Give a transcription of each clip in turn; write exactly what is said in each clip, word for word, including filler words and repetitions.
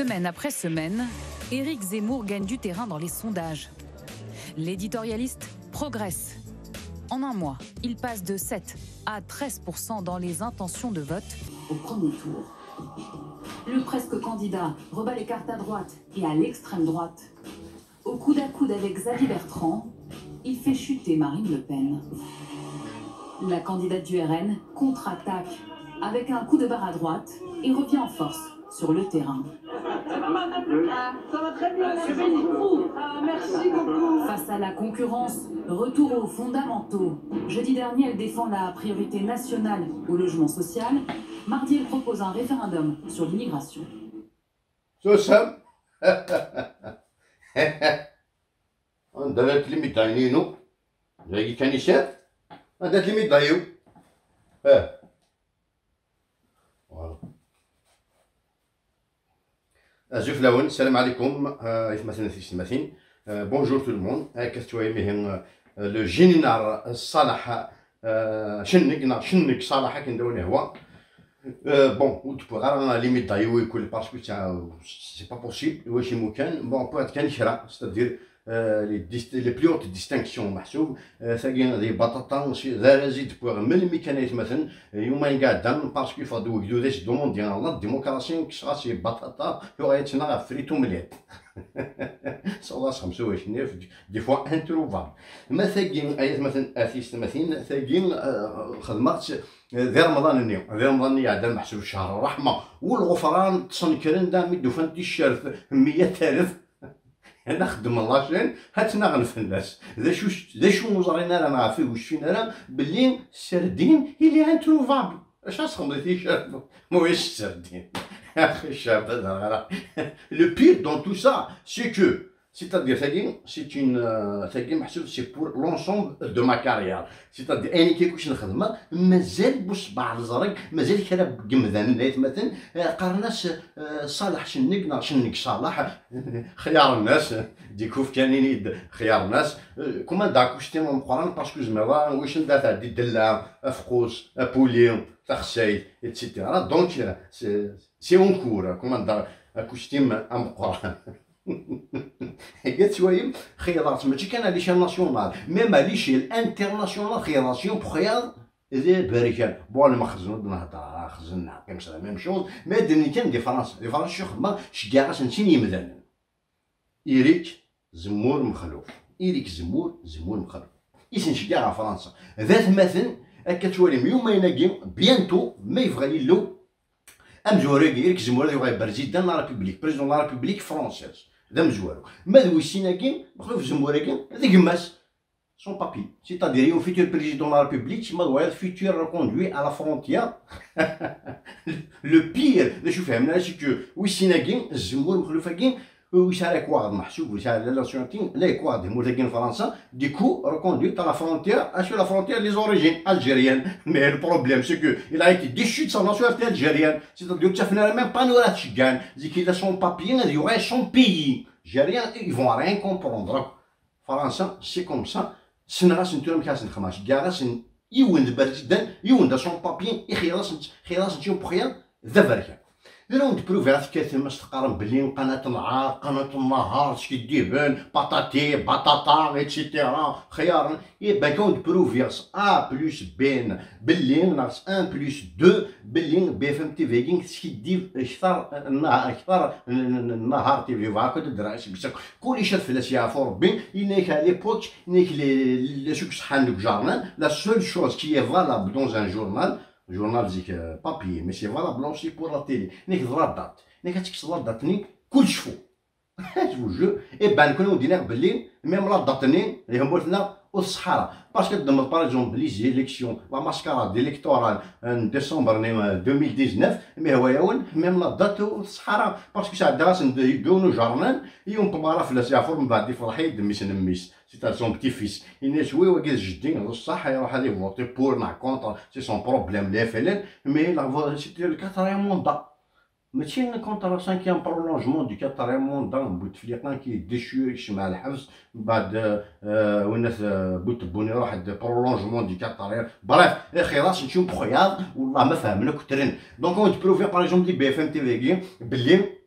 Semaine après semaine, Éric Zemmour gagne du terrain dans les sondages. L'éditorialiste progresse. En un mois, il passe de sept à treize pour cent dans les intentions de vote. Au premier tour, le presque candidat rebat les cartes à droite et à l'extrême droite. Au coude à coude avec Xavier Bertrand, il fait chuter Marine Le Pen. La candidate du R N contre-attaque avec un coup de barre à droite et revient en force sur le terrain. Ça va très bien, merci beaucoup. Face à la concurrence, retour aux fondamentaux. Jeudi dernier, elle défend la priorité nationale au logement social. Mardi, elle propose un référendum sur l'immigration. Susem. Anda llant lmidayen-inu? Dagi kan i sɛiɣ. Anda lmidayen? Ah. Voilà. Azul fell-awen, salam ɛlikum, euh, aytmaten d tisetmatin. Euh, bonjour tout le monde. Akka tettwalim ihi, euh, le général Salah, euh, Cenneg, neɣ Cenneg Salah, akken d awen ihwa. Euh, bon, ur d-wwiɣ ara limidayen i kul, parce que c'est pas possible, iwacu imukan. Bon, wwiɣ-d kan kra, c'est-à-dire, euh, les, dist- les plus hautes distinctions, meḥsub. Euh, tagi d baṭaṭa, d arraz i d-wwiɣ melmi kan, aytmaten, euh, yumayen iɛeddan, parce que yeffeɣ-d wegdud-is, demandé la démocratie, kkseɣ-as i baṭaṭa, yuɣal yettnaɣ ɣef frites omelette. Sɛuḍ-as xemsa u ɛecrin, des fois introuvable. Ma tagi, ay atmaten, a tisetmatin, tagi, euh, xedmeɣ-tt, euh, di Remḍan-nni, di Remḍan-nni iɛeddan, meḥsub ccher ṛṛeḥma u lɣefran, ttnekkren-d armi d-ufan ticcert, meyya taret. Ana xeddmen la chaîne, ad ttnaɣen fell-as. D acu, d acu ur ẓrin ara, neɣ ɣef ur cfin ara, belli Serdin, il est introuvable. Acu ad txedmeḍ i ticcert ma ulac Serdin? Axi ccɛeb ad ara. Le pire dans tout ça, c'est que, c'est-à-dire, tagi, c'est une, euh, tagi, meḥsub, c'est pour l'ensemble de ma carrière. C'est-à-dire, ayen akka kuc nxedmeɣ, mazal bu ṣṣbeɛ leẓreg, mazal kra n yemdanen, aytmaten, euh, qqaren-as, euh, Ṣaleḥ Cenneg neɣ Cenneg Ṣaleḥ, xyar-nnes, dikuf kan ini-d xyar-nnes, euh, commande acoustique ameqqran, parce que ur zmireɣ ara, wissen da tɛeddi Della, Afeqqus, Apuli, Taxsayt, et cetera. Donc, euh, c'est, c'est en cours, commande acoustique ameqqran. Akka tettwalim, xeyḍeɣ-tt mačči kan à l'échelle nationale, même à l'échelle internationale, xeyḍeɣ-tt yiwen uxeyyaḍ d aberkan. Bon, lmexzen ur d-nehder ara, xzen neɣ qqim, c'est la même chose, mais d-nni kan di Fransa. Di Fransa acu xedmeɣ? Ceggɛeɣ-asen sin yimdanen. Éric Zemmour Mexluf. Éric Zemmour, Zemmour Mexluf. I sen-ceggɛeɣ ɣer Fransa. D atmaten, akka tettwalim, yumayen-agi, bientôt, ma yebɣa Yillu, amezwaru-agi, Éric Zemmour, ad yuɣal président de la République, président de la République française. D amezwaru. Ma d wis sin-agi, Mexluf Zemmour-agi, d gma-s. Sans papier. C'est-à-dire, yiwen futur président de la République, ma d wayeḍ futur reconduit à la frontière. Le pire, d acu fehmen ara, c'est que wis sin-agi, Zemmour Mexluf-agi, ur yesɛi ara lekwaɣeḍ meḥsub, ur yesɛi ara la nationalité, la lekwaɣeḍ di tmurt-agi n Fransa, du coup, reconduit à la frontière, à sur la frontière des origines algériennes. Mais le problème, c'est que il a été déchu de sa nationalité algérienne. C'est-à-dire, ur ttafen ara même pas anwa ara t-ceggɛen. Zik yella sans papier, ad yuɣal sans pays. Algérien, ils vont rien comprendre. Fransa, c'est comme ça. Ssneɣ-asen tura amek ara sen-xedmeɣ. Ceggɛeɣ-asen yiwen d président, yiwen d sans papier, i xeyḍeɣ-asen, xeyḍeɣ-asen yiwen uxeyyaḍ d aberkan. Dina wen-d-pruviɣ ad tekkatem, ad s-teqqarem belli qanat n lɛar, qanat n nnahar, skiddiben, patati, batata, et cetera, xyaren. Eh ben, kan wen-d-pruviɣ s A plus B belli, neɣ s un plus deux, belli B F M T V-agi teskiddib kter n nnahar, kter n, n, n, nnahar T V, bɣa akk ad d-rreɣ isem-is akk. Kulec ad fell-as yeɛfu Rebbi, yenna-ak à l'époque, yenna-ak les, les, acu iṣeḥḥan deg ujernan, la seule chose qui est valable dans un journal, journal zik, euh, papier, mais c'est valable aussi pour la télé. Yenna-ak d la date. Yenna-ak ad tekkseḍ la date-nni, kulec faux. Je vous jure. Eh ben, nekkni wen-d-nniɣ belli, même la date-nni, di tmurt-nneɣ, ur tṣeḥḥa ara. Parce que teddmeḍ, par exemple, les élections, la mascarade électorale, euh, en décembre, euh, deux mille dix-neuf, mais hwa yawen, même la date ur tṣeḥḥa ara. Parce que sɛeddaɣ-asen-d yiwen ujernan, yiwen n tmara fell-as yeɛfu, mbeɛd ifḍeḥ-iyi-d mmi-s n mmi-s. C'est-à-dire son petit-fils. Yenna-as, oui, wagi d jeddi, d ṣṣeḥ, iruḥ ad ivoti pour neɣ contre, c'est son problème, les F L N, mais la, c'était le quatrième mandat. Mačči contre le cinquième prolongement du quatrième mandat, Bouteflika qui est déchu, yekcem ɣer lḥebs, mbeɛd, euh, winna, euh, Boutebboune iruḥ-d prolongement du quatrième. Bref, ixeyḍ-asen-tt yiwen uxeyyaḍ, wallah ma fehmen akk ttren. Donc, wen-d-pruviɣ, par exemple, di B F M T V-agi, belli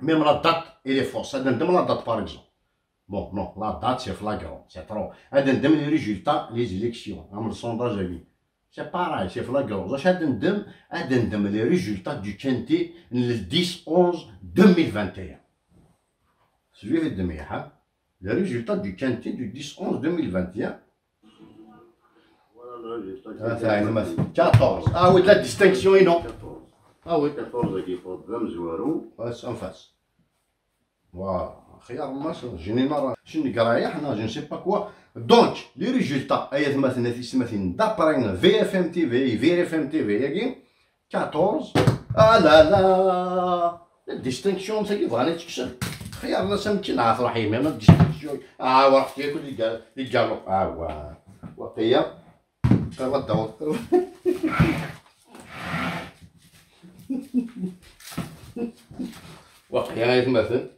Même la date, elle est fausse. Ad ndem la date, par exemple. Bon, non, la date, c'est flagrant, c'est trop. Ad ndem les résultats, les élections. Am le sondage-agi. C'est pareil, c'est flagrant. Ad ndem, ad ndem les résultats du quintet, le dix onze deux mille vingt et un. Suivez de hein. Les résultats du quintet du dix onze deux mille vingt et un. Voilà le résultat. Ah, ça, il y a quatorze. Ah oui, de la distinction, et non. quatorze. Ah oui. quatorze qui porte vingt euros. Ouais, c'est en face. Voilà. خيار الناس، جيني نرى شنو قرايه حنا، je ne sais pas quoi. Donc, les résultats, اي ثماثنا في سماثين, d'après V F M T V, V F M T V, ياكي quatorze. Ah là là. La distinction, c'est qui va aller chercher. خيار الناس يمكن عارف راح يمين la distinction. Ah, ورحت ياكل اللي قال، اللي قالوا. Ah, ouais. وقيا. قرب الدور. وقيا يتمثل.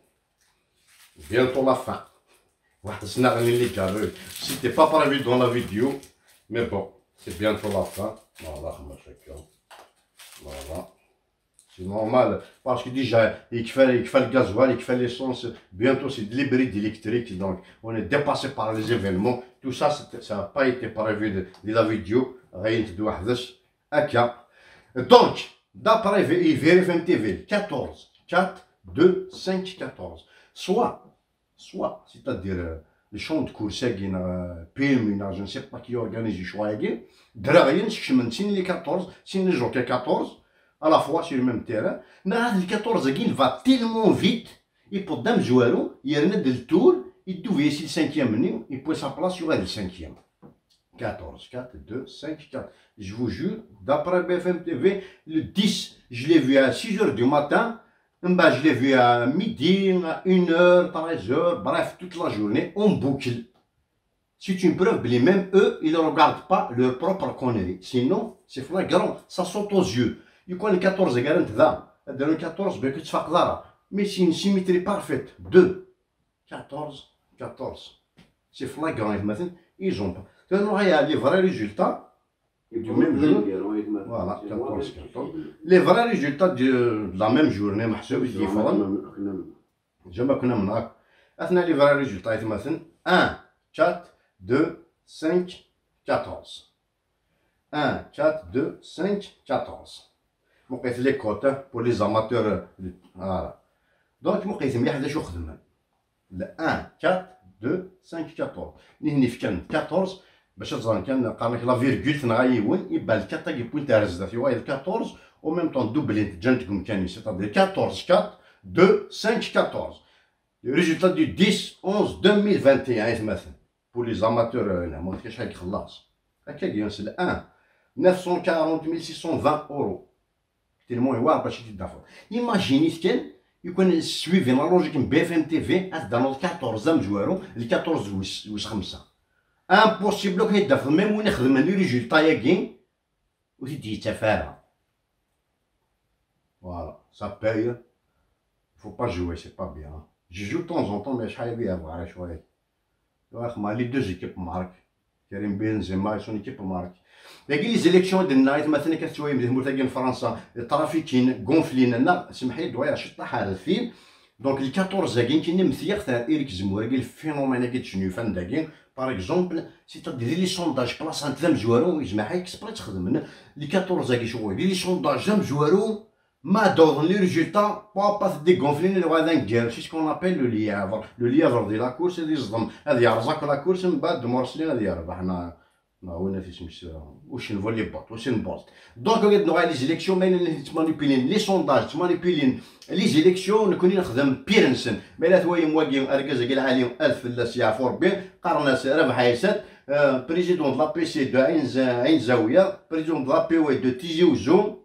Bientôt la fin. واحد السنة غني اللي جابوه. C'était pas prévu dans la vidéo. Mais bon, c'est bientôt la fin. Voilà, خمسة كيلو. Voilà. C'est normal. Parce que déjà, il fait, il fait le gasoil, il fait l'essence. Bientôt, c'est de l'hybride électrique. Donc, on est dépassé par les événements. Tout ça, c'est- ça n'a pas été prévu de, de la vidéo. Rien de deux. Donc, d'après V- V F M T V, quatorze, quatre, deux, cinq, quatorze. Soit, soit, c'est-à-dire, euh, le champ de course, euh, P M U, je ne sais pas qui organise le choix, Drayen, je me tiens les quatorze, si les jockeys quatorze, à la fois sur le même terrain, mais les quatorze, il va tellement vite, il peut dame jouer, il y a le tour, il devait essayer le cinquième, il peut sa place sur le cinquième. quatorze, quatre, deux, cinq, quatre. Je vous jure, d'après B F M T V, le dix, je l'ai vu à six heures du matin. En bas, je l'ai vu à midi, à une heure, treize heures, bref, toute la journée, en boucle. C'est une preuve que même eux, ils ne regardent pas leur propre connerie. Sinon, c'est flagrant, ça saute aux yeux. Il connaît quatorze égales, là. Dans le quatorze, ben, que tu fais là. Mais c'est une symétrie parfaite. Deux. quatorze, quatorze. C'est flagrant, ils ont pas. Tu vois, les vrais résultats du même jour. Voilà, quatorze, quatorze. Les vrais résultats de, de la même journée, محسوب, ils font. Jamais qu'on a. Attends, les vrais résultats, ils sont un, quatre, deux, cinq, quatorze. un, quatre, deux, cinq, quatorze. مقيت les cotes, hein, pour les amateurs, euh, voilà. Donc, مقيت مليح هذا شو خدمنا. Le un, quatre, deux, cinq, quatorze. نهني في كان quatorze, باش تظن كان قال لك la virgule تنغا يون, يبقى le quatre qui pointe à résultat. Tu vois, le quatorze, en même temps, double, جانت كم كان, c'est-à-dire quatorze, quatre, deux, cinq, quatorze. Le résultat du dix onze deux mille vingt et un, مثلا. Pour les amateurs, euh, هنا ما كاينش حاجة خلاص. هكا كيونس le un, neuf cent quarante mille six cent vingt euros. Tellement يوار باش يتدافع. Imaginez كان يكون suivre la logique ب F M T V, هذا نوض quatorze زام جوارو, ل quatorze ويس, ويس خمسة. Impossible لو كان يتدافع, même وين يخدم les résultats ياكي, وتيدي يتفارى. Voilà, ça paye. Faut pas jouer, c'est pas bien. Je joue de temps en temps, mais شحال بيها بغا شوية. واخ ما les deux équipes marquent. كريم بنزيما, son équipe marque. داكي les élections درنا, مثلا كتسوي مدينة مرتاكين فرنسا, الترافيكين, غونفلين, لا, سمحي, دوايا شطة حارة فين. Donc, le quatorze زاكين كاين مثيق تاع إيريك زمور, كاين الفينومين كي تشنو فان داكين. Par exemple, c'est-à-dire les sondages, بلاصة انت ذا مزوارو, يجمع حيك سبري تخدم. Le quatorze زاكي شغل, les sondages ذا مزوارو, ما دور les résultats, بابا تدي غونفلين اللي غادا نكير, c'est ce qu'on appelle le lièvre. Le lièvre de la course, هذا يصدم, هذا يرزق la course, من بعد مرسلين هذا يربح. حنا ما هو نفس مش وش نفو لي بوت, وش نبوست. Donc, قد نوع les élections, ما ينن تمانيبيلين les sondages, تمانيبيلين les élections, نكوني نخدم بيرنسن. ما لا ثوي مواقي أرقز قال عليهم ألف فلاس يعفو ربي, قرناس ربح يسد, euh, président de la P C de عين ز-, عين زاوية, président de la P W de تيزي وزو,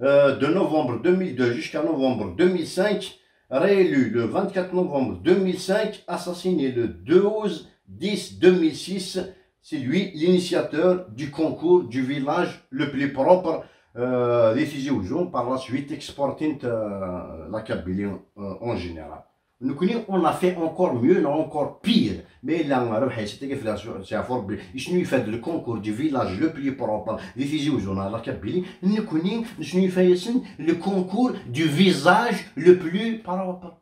euh, de novembre deux mille deux jusqu'à novembre deux mille cinq, réélu le vingt-quatre novembre deux mille cinq, assassiné le douze dix deux mille six. C'est lui l'initiateur du concours du village le plus propre, euh, de Tizi Ouzou, par la suite exportant, euh, la Kabylie, euh, en général. Nekkni, on a fait encore mieux, neɣ encore pire. Mais la, Rabaḥ Yasa, tagi fell-as, c'est à fort, il s'est fait le concours du village le plus propre di Tizi Uzzu, la Kabylie. Nekkni, il s'est fait le concours du visage le plus propre.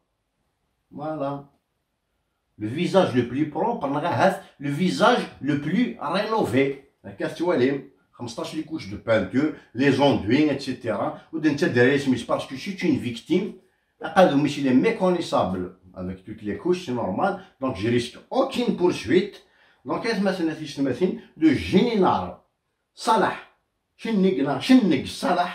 Voilà. Le visage le plus propre, neɣ ahat le visage le plus rénové. Akka tettwalim, xmesṭac les couches de peinture, les enduits, et cetera. Ur d-nettader ara isem-is parce que c'est une victime. Aqadum-is, il est méconnaissable avec toutes les couches, c'est normal. Donc, je risque aucune poursuite. Donc, atmaten, a tiyessetmatin, le général Salah, Cenneg, neɣ Cenneg Salah,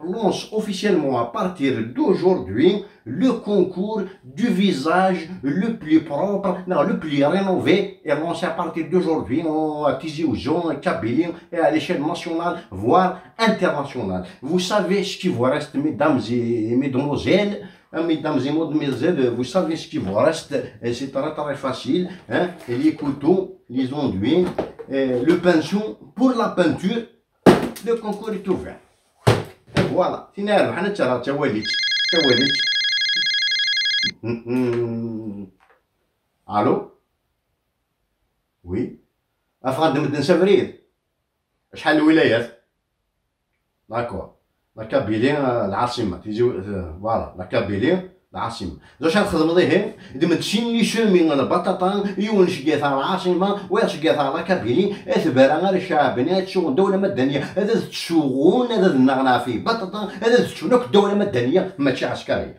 lance officiellement à partir d'aujourd'hui le concours du visage le plus propre, non, le plus rénové, est lancé à partir d'aujourd'hui en Tizi Ouzou, en Kabylie et à l'échelle nationale, voire internationale. Vous savez ce qui vous reste, mesdames et mesdemoiselles, hein, mesdames et mademoiselles, vous savez ce qui vous reste, et c'est très très facile, hein, les couteaux, les enduits, euh, le pinceau pour la peinture, le concours est ouvert. Et voilà. Tin ara rebḥen ad terr tawalit. Tawalit. Allô? Oui. Afɣan d medden s abrid. Acḥal n lwilayat? D'accord. La Kabylie, euh, lɛaṣima. Tizi, euh, voilà. La Kabylie, lɛaṣima. D acu ara txedmeḍ ihi? D medsin li semi lbaṭaṭa, yiwen seg yata lɛaṣima, wayeḍ seg yata la Kabylie, ad tebra ar ccaɛb-nni, ad tsuɣen dawla madaniya, ad ad tsuɣun, ad ad nnaɣen ɣef lbaṭaṭa, ad ad ttun akk dawla madaniya, mačči ɛeskariya.